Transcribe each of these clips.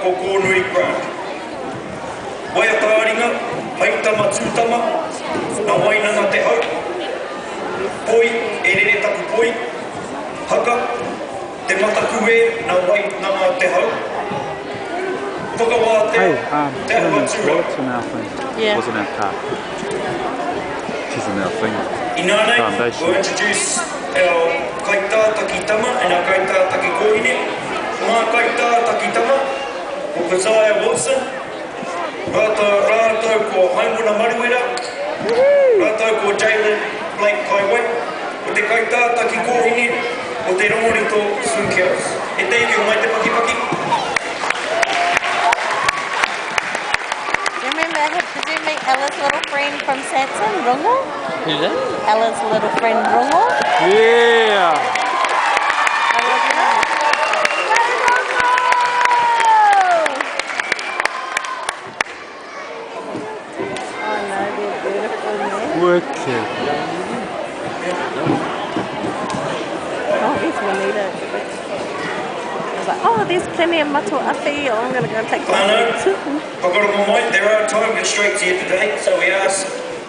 ko Kōnui Grant. Waiata ā-ringa, Hei tama tū tama, Nā Wainana Te Hau, Poi, E rere taku poi, Haka, Te Mataku e, Nā Wainana Te Hau, Whakawātea, Hey, um, Te Aho a cinnamon Tūrau. toilets in our thing. Yeah. Wasn't our car. She's in our thing. Inānei, Foundation. we'll introduce our kaitātaki tama and our kaitātaki kōhine. Ko ngā kaitātaki tama, ko Keziah Watson, rātou, rātou ko Haimona Maruera, rātou ko Jalen Blake Kaiwai, ko te kaitātaki kōhine, ko Te Rongorito Sue Kells. E te iwi, homai te pakipaki. Do you remember, did you meet Ella's little friend from Sanson, Rongo? Who's that? Ella's little friend, Rongo? Yeah! I love you. Go, Rongo! Oh no, they're beautiful, man. Wicked. Oh, there's Juanita. I was like, oh, there's plenty of mato awhi. Oh, I'm going to go and take Whānau, some. whakarongo mai, there are time constraints here today, so we ask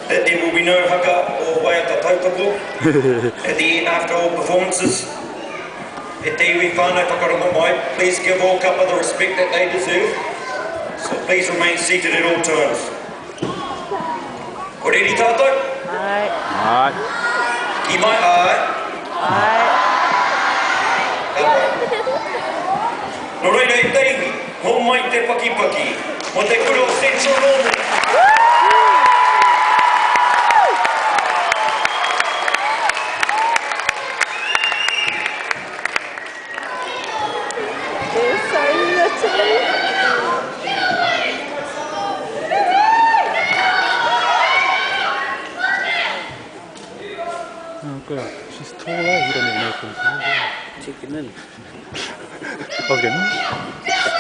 that there will be no haka or waiata tautoko at the end after all performances. E te iwi whānau whakarongo mai, please give all kapa the respect that they deserve. So please remain seated at all times. Ko reri tātou? Ai, Alright. Ki mai, ai. ai. Ka pai. Nō reira e te iwi, hō mai te pakipaki mō te kura o Central Normal. They're so little. Oh god, she's tall, eh? You don't even know if I'm tall, do you? Checking in. I was going,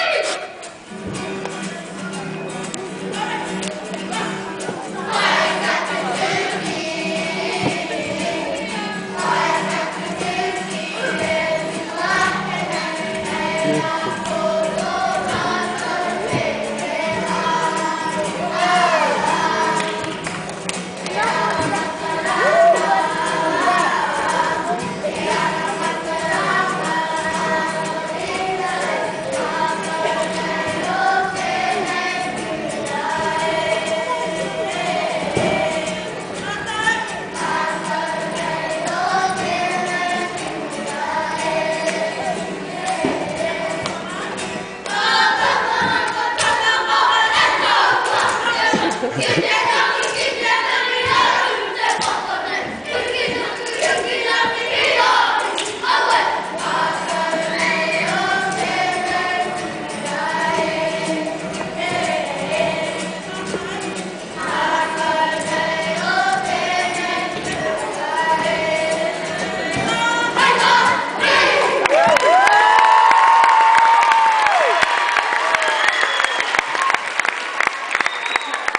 Beautiful.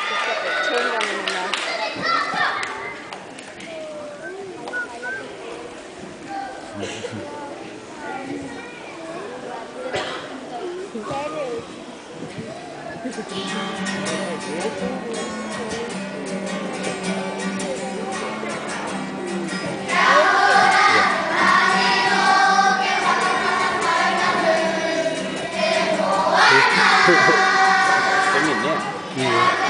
She's got that chewing gum in her mouth. 재밌네. Yeah.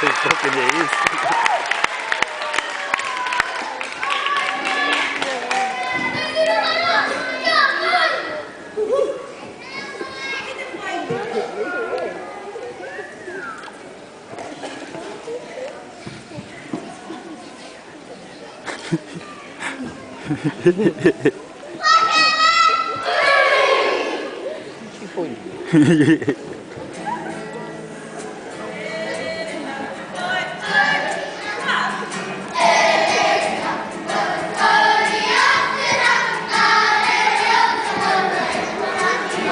He's fucking knees.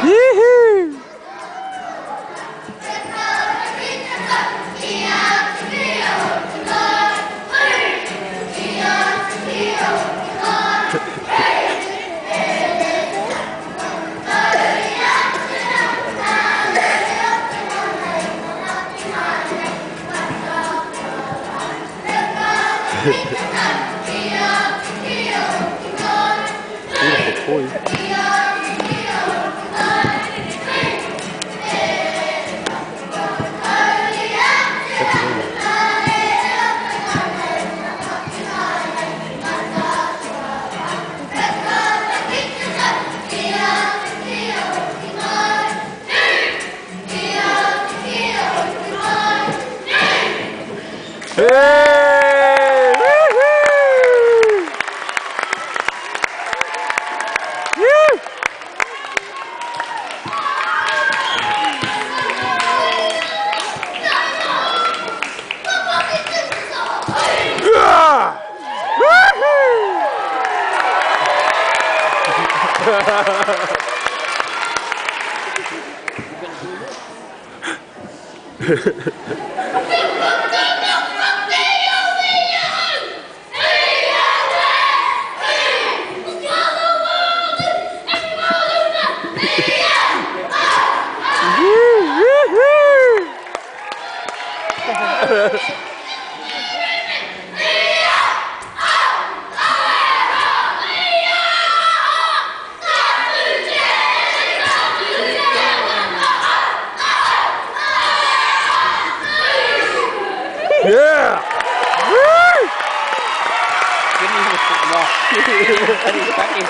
Yoo-hoo! Beautiful toy. That's cool. Hey! Woohoo! Woo! Yeah! Woohoo! Woo! Yeah! Woo! Didn't even knock. Bloody fucking.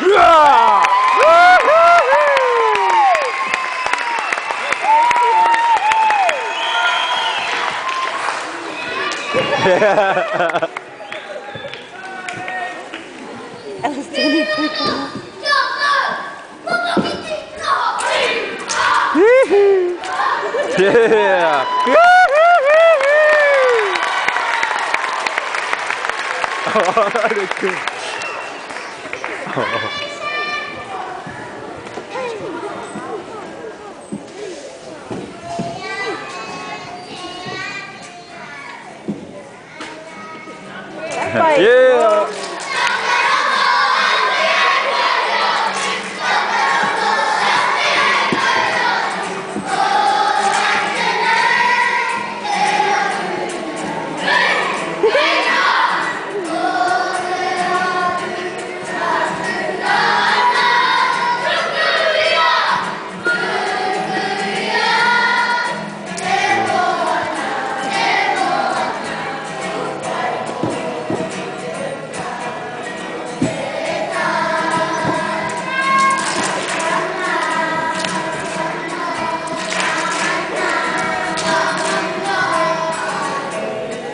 Yeah! Woo-hoo-hoo! Alice doing a poop. Woohoo! Yeah! Woo-hoo-hoo-hoo! Oh, that's good. pai. Yeah!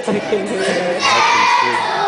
I can hear it. I can see.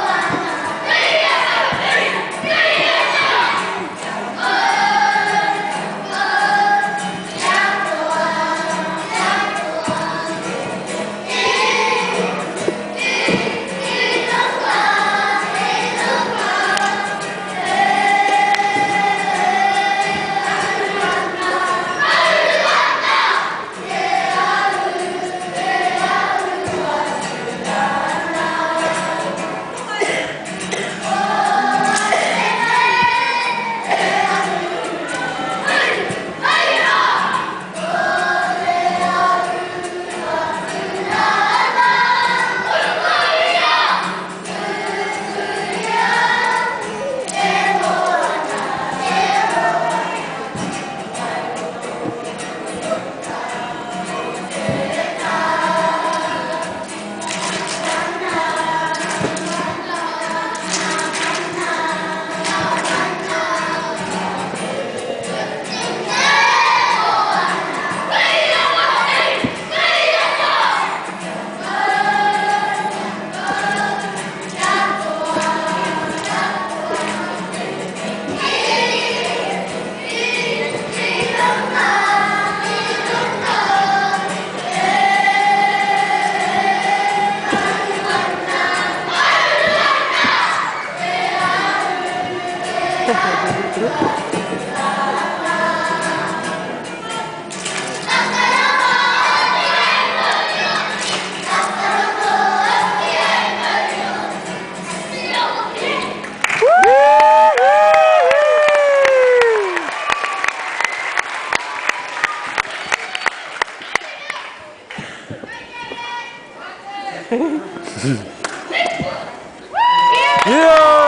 Yeah!